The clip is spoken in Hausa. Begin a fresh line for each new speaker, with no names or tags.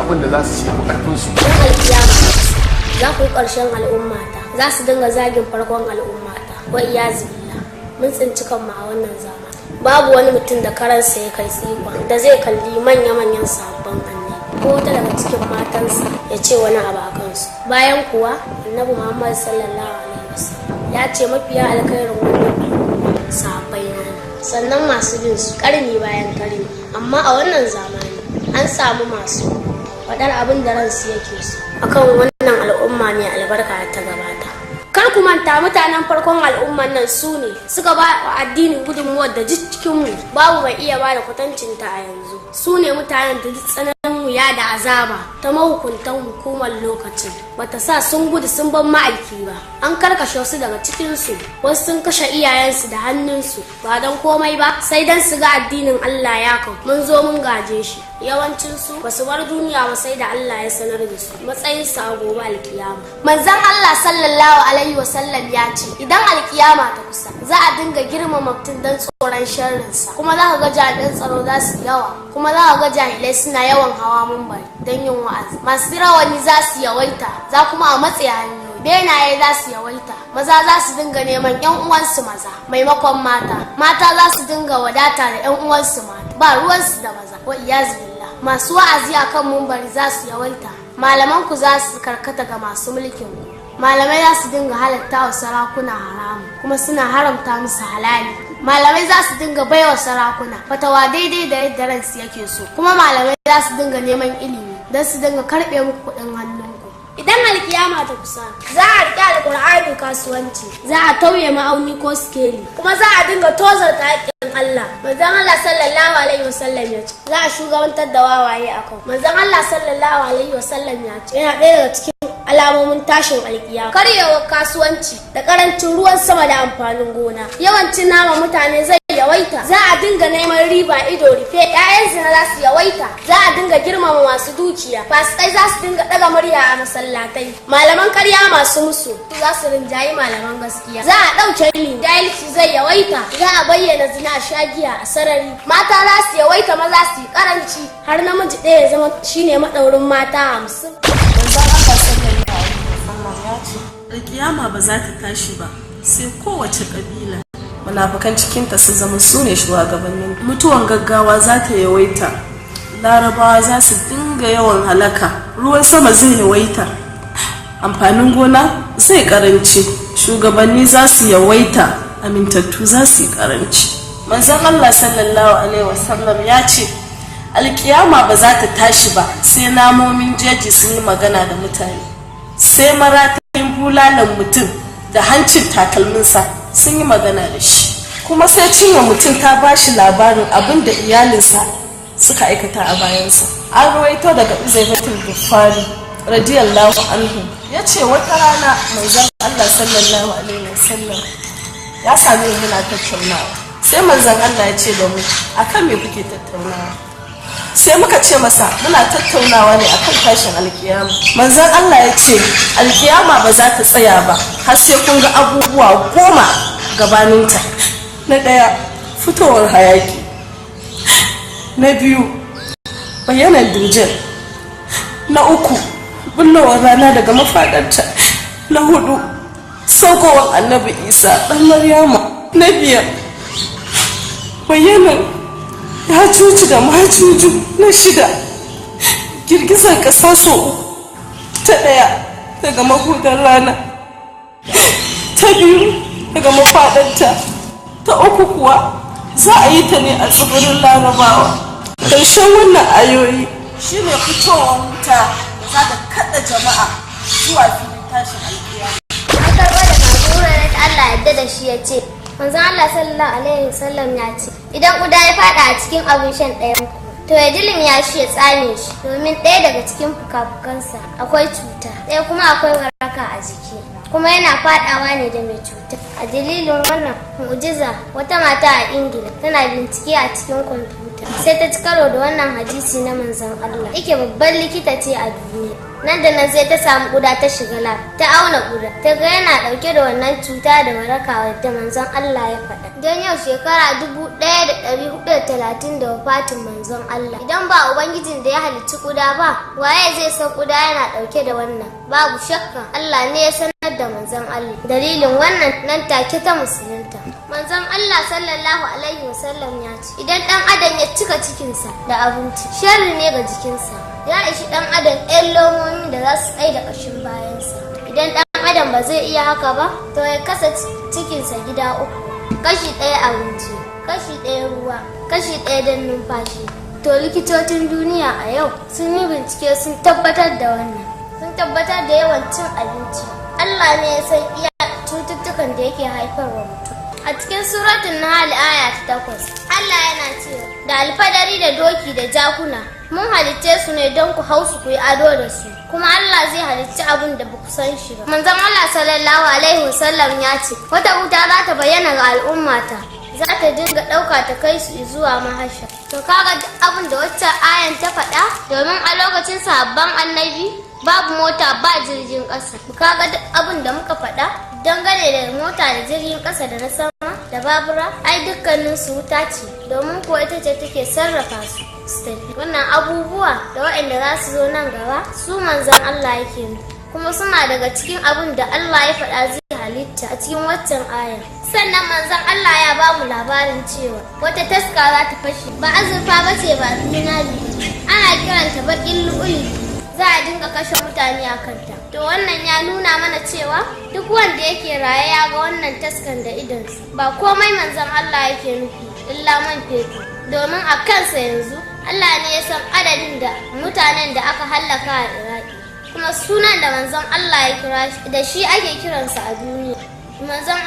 Abin da za su ci karfin su.
Ran alkiyama za ku yi ƙarshen al'ummata, za su dinga zagin farkon al'ummata. Wa iyazu billah, mun tsinci kanmu a wannan zamani. Babu wani mutum da karansa ya kai tsikon da zai kalli manya-manyan sabon annabi ko wata daga cikin matansa ya ce wani abu a kansu, bayan kuwa Annabi Muhammad sallallahu alaihi wasallam ya ce mafiya alkhairin wannan al'umma sahabbai na ne, sannan masu bin su karni bayan karni. Amma a wannan zamani an samu masu faɗar abin da ransu yake so akan wannan al'umma mai albarka ta gabata. Kar ku manta, mutanen farkon al'umman nan su ne suka ba wa addini gudunmuwar da duk cikinmu babu mai iya ba da kwatancinta a yanzu. Su ne mutanen da duk tsananin wuya da azaba ta mahukuntan hukumar lokacin bata sa sun gudu sun ban ma'aiki ba. An karkashe wasu daga cikinsu, wasu sun kashe iyayensu da hannunsu, ba don komai ba sai don su ga addinin Allah ya kau. Mun zo mun gaje shi. Yawancinsu ba su bar duniya ba sai da Allah ya sanar da su matsayinsu a gobe alkiyama. Manzon Allah sallallahu alaihi wasallam ya ce idan alkiyama ta kusa, za a dinga girmama mutum don tsoron sharrinsa, kuma za ka ga jami'an tsaro za su yawa, kuma za ka ga jahilai suna yawan hawa mumbari don yin wa'azi. Masu rawani za su yawaita, za kuma a matse hanyoyi. Benaye za su yawaita. Maza za su dinga neman yan uwansu maza maimakon mata. Mata za su dinga wadata da yan uwansu mata, ba ruwansu da maza, wa iyazu billah. Masu wa'azi akan mumbari za su yawaita. Malaman ku za su karkata ga masu mulkin ku. Malamai za su dinga halatta wa sarakuna haramu, kuma suna haramta musu halali. Malamai za su dinga baiwa sarakuna fatawa daidai da yadda ransu yake so, kuma malamai za su dinga neman ilimi don su dinga karɓe muku kuɗin hannunku. Idan alkiyama ta kusa, za a riƙe Alƙur'ani kasuwanci, za a tauye ma'auni ko sikeli, kuma za a dinga tozarta haƙƙin Allah. Manzon Allah sallallahu alaihi wasallam ya ce za a shugabantar da wawaye a kan. Manzon Allah sallallahu alaihi wasallam ya ce yana ɗaya daga cikin alamomin tashin alkiyama karyewar kasuwanci da karancin ruwan sama da amfanin gona. Yawancin nama mutane zai yawaita. Za a dinga neman riba ido rufe. Ƴaƴan zina za su yawaita. Za a dinga girmama masu dukiya. Fasikai za su dinga ɗaga murya a masallatai. Malaman karya masu musu za su rinjayi malaman gaskiya. Za a ɗauke ilimi, jahilci zai yawaita. Za a bayyana zina, a shagiya a sarari. Mata za su yawaita, maza su yi karanci, har namiji ɗaya ya zama shine maɗaurin mata 50.
Manzon Allah sallallahu alaihi wasallam ya ce alkiyama ba za ta tashi ba sai kowace kabila munafukan cikinta su zama su ne shugabannin. Mutuwan gaggawa za ta yawaita. Larabawa za su dinga yawan halaka. Ruwan sama zai yawaita, amfanin gona zai karanci. Shugabanni za su yawaita, amintattu za su yi karanci. Manzon Allah sallallahu alaihi wasallam ya ce alkiyama ba za ta tashi ba sai namomin jeji sun yi magana da mutane, sai maratayin bulalan mutum da hancin takalminsa sun yi magana da shi, kuma sai cinye mutum ta ba shi labarin abin da iyalinsa suka aikata a bayansa. An ruwaito daga Uzaifatul Bukhari radiyallahu anhu, ya ce wata rana manzon Allah sallallahu alaihi wasallam ya sami mu muna tattaunawa. Sai manzon Allah ya ce da mu, "Akan me kuke tattaunawa?" Sai muka ce masa, "Muna tattaunawa ne akan tashin alkiyama." Manzon Allah ya ce alkiyama ba za ta tsaya ba har sai kun ga abubuwa 10 gabaninta. Na ɗaya, fitowar hayaki. Na biyu, bayyanar Dujal. Na uku, bullowar rana daga mafaɗarta. Na hudu, saukowar Annabi Isa ɗan Maryama. Na biyar, bayyanar Yajuju da Majuju. Na shida, girgizar ƙasa sau uku: ta ɗaya daga mahudar rana, ta biyu daga mafaɗarta, ta uku kuwa za a yi ta ne a tsibirin Larabawa. Ƙarshen wannan ayoyi shine fitowar wuta da za ta kaɗa jama'a zuwa filin tashin alkiyama.
An karɓo daga Abu Hurairah, Allah yadda da shi, ya ce manzon Allah sallallahu alaihi wasallam ya ce idan ƙuda ya faɗa a cikin abin shan ɗayan ku, to ya dilmiya shi ya tsame shi, domin ɗaya daga cikin fuka-fukansa akwai cuta, ɗaya kuma akwai waraka a jiki, kuma yana faɗawa ne da mai cuta. A dalilin wannan mu'jiza, wata mata a Ingila tana bincike a cikin kwamfuta. musulunta. Sai ta ci karo da wannan hadisi na manzon Allah. Yake babban likita ce a duniya. Nan da nan sai ta samu kuda ta shiga lab, ta auna kuda, ta ga yana dauke da wannan cuta da waraka wadda manzon Allah ya faɗa. Don yau shekara 1430 da wafatin manzon Allah. Idan ba ubangijin da ya halicci kuda ba, waye zai san kuda yana dauke da wannan? Babu shakka Allah ne ya sanar da manzon Allah. Dalilin wannan nan take ta musulunta. Manzon Allah sallallahu alaihi wasallam ya ce, idan dan adam ya cika cikinsa da abinci, sharri ne ga jikinsa. Ya ishi dan adam ɗan lomomi da za su tsaye da ƙashin bayansa. Idan dan adam ba zai iya haka ba, to ya kasa cikinsa gida uku. Kashi ɗaya abinci, kashi ɗaya ruwa, kashi ɗaya don numfashi. To likitocin duniya a yau sun yi bincike, sun tabbatar da wannan. Sun tabbatar da yawan cin abinci, Allah ne ya san iya cututtukan da yake haifarwa mutum. A cikin Suratun Nahl aya ta 8, Allah yana cewa, da alfadari da doki da jakuna mun halicce su ne don ku hau su, ku yi ado da su, kuma Allah zai halicci abin da ba ku san shi ba. Manzon Allah sallallahu alaihi wasallam ya ce, wata wuta za ta bayyana ga al'ummata, za ta dinga ɗauka ta kai su zuwa mahasha. To kaga duk abin da wacce ayan ta faɗa, domin a lokacin sahabban annabi babu mota, ba jirgin ƙasa. Kaga duk abin da muka faɗa dangane da mota da jirgin ƙasa da na sama da babura, ai dukkanin su wuta ce, domin ko ita ce take sarrafa su su tafi. Wannan abubuwa da waɗanda za su zo nan gaba, su manzon Allah yake nufi, kuma suna daga cikin abin da Allah ya faɗa zai halitta a cikin waccan ayar. Sannan manzon Allah ya ba mu labarin cewa wata taska za ta fashe, ba azurfa ba ce, ba zinari ba, ana kiranta baƙin lu'uli, za a dinga kashe mutane a kanta. To wannan ya nuna mana cewa duk wanda yake raye ya ga wannan taskan da idonsa, ba komai manzon Allah yake nufi illa man fetur, domin a kansa yanzu Allah ne ya san adadin da mutanen da aka hallaka a Iraki, kuma sunan da manzon Allah ya kira shi da shi ake kiransa a duniya. Manzon